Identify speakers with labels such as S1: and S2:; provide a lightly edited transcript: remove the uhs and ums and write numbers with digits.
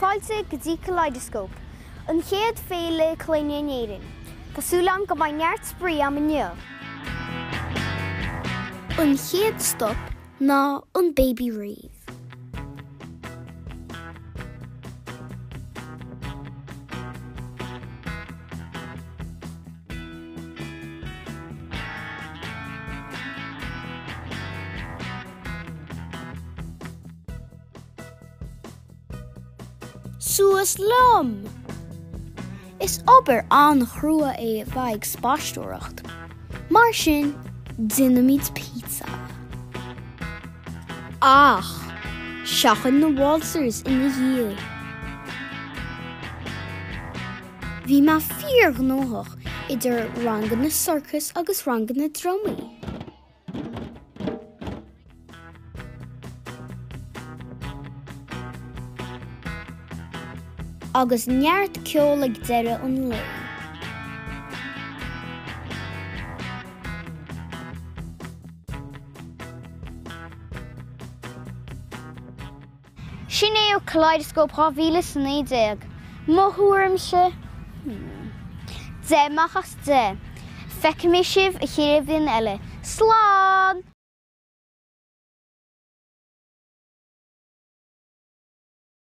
S1: Fáilte go dtí Kaleidoscope, an chéad féile clainne in Éirinn. Tá súil agam go mbeidh neart spraoi agam inniu.
S2: An chéad stop ná an Baby Rave. Suas liom! Is obair an-chrua é bheith ag spaisteoireacht. Mar sin, déanaimid pizza. Ach seachain na waltzers ina dhiaidh. Bhí mé fíorghnóthach idir ranganna sorcais agus ranganna drumaí. Agus neart ceoil ag deireadh an lae.
S1: Sin é ó Kaleidoscope 2019. Mo thuairimse? Hmm. 10 amach as 10. Feicfidh mé sibh an chéad bhliain eile. Slán!